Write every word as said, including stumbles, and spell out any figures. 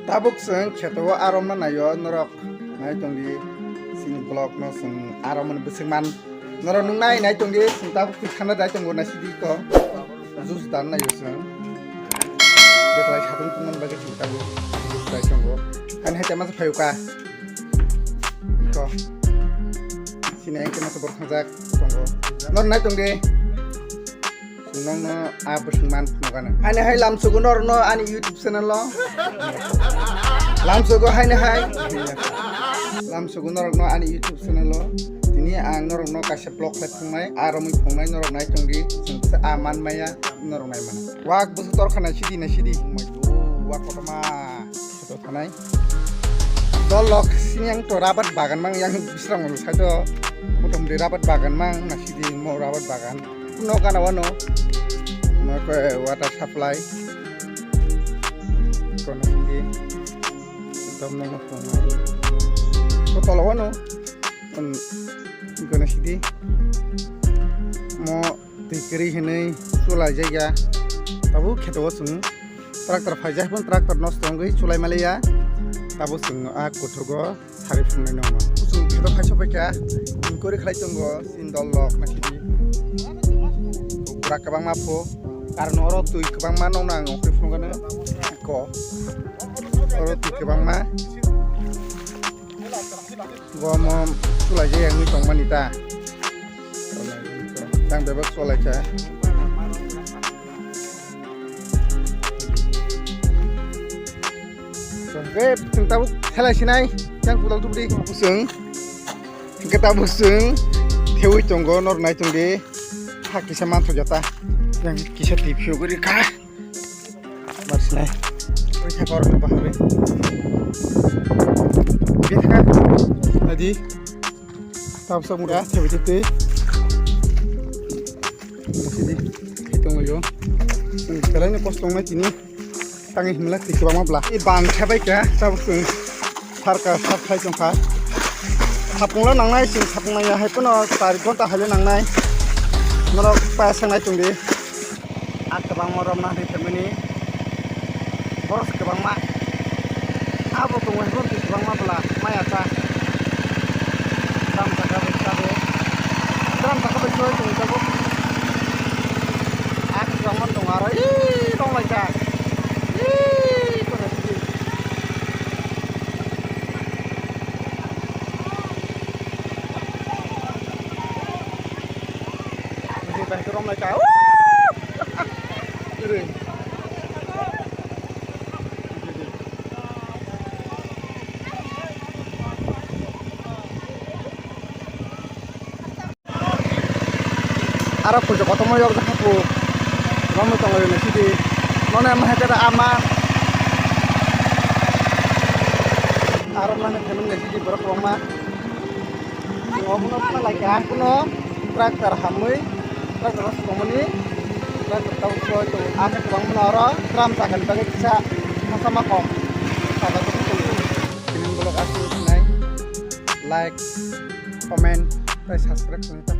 Tabuk chwng kheto o aromna naio norok nai tongdi chini vlog no chwng aromni bwswk man norok nung nai nai tongdi chwng tabuk twi khana dai tongo naisidi ko juice dan naio chwng betlai satung tungmani bagwi chwng tabuk juice dai tongo ani hai tama phaio ka ko chini ang tama bor khangjak tongo norok nai tongdi. Nongno a bwswng man phunukano. Ani hai lamsogo norokno ani YouTube channel o. Lamsogo haino hai. Lamsogo norokno ani YouTube channel o. Tini ang norokno kaisa vlog khlai phungnai, a romwi phungnai norok nai tongdi. Chwng kisa a man maya norok nai mano. Wak bwswk torkha nai sidi nai sidi. Wak kotorma. Sito thanai. Dol lok sini yang to rabat bagan mang yang bisrang side o. Motom de rabat bagan mang na sidi mo rabat bagan. No kana wano. No ko water supply. Kono hindi. Tom no no. Ko tolo wano. Kono sidi. Mo Twi kwrwi hinwi chulai jaiya. Tabuk kheto o chwng tractor phaijak phano tractor nosto wngwi chulai maliya. Tabuk chwng a kuthugo sari phungnai nokno. Chwng kheto phai sophaikha. Inquiry khlai tongo chini dol lok na sidi. Bwrak kwbangma phu. Karon oro twi kwbangma nokno ang ongkhorwi phunukgano. Ko. Oro twi kwbangma. Gomo chulai jaiya wngwi tongmani ta. Tang bebak chulai kha. Hwnkhe chwng tabuk khelai sinai yang kudal tubudi. Chwng hwnkhe tabuk chwng thewi tongo norok nai tongdi. Ha kisa manthok jata. Yang kisa twi phiyogwi rikha. Barsinai. Oi thaka orokno bahabai. Bithaka. Adi. Tabsa mura thebai tei. Sidi. Hitung yo. Belai ni kosto wngnai tini. Tangi himla tiki bangma bla. I bang khabai ka. Tabuk chwng. Sarka sar khai tongkha. Sapungla nangnai chwng sapung nangya hai phano char ghonta haile nangnai. Norok paya sangnai tongdi. A kwbangma romna hinwi phaimani. Borok se kwbangma. Abo tongo hai borok se kwbangma bwla maya cha. Tram saka bai cha bo. Tram saka bai choi tong tabuk. A kwbangma tongo aro. Ee, rong lai cha. Ee, kono sidi. Ini teh rom naik kau. Ini. Aro puja kotorma yok jakha pu. Rom tongo ini sidi. Nona emang hete ama. Aro mana temen ini sidi borok roma. Obono phalai kha, kuno tractor hamwi, tractor o sukmani, tractor tabuk soi tongo. Ake kwbang mano oro drum sakani bagwi kisa masama kom. Saka tabuk tongo. Tini vlog aswk nai, like, comment, tei subscribe khlai ta.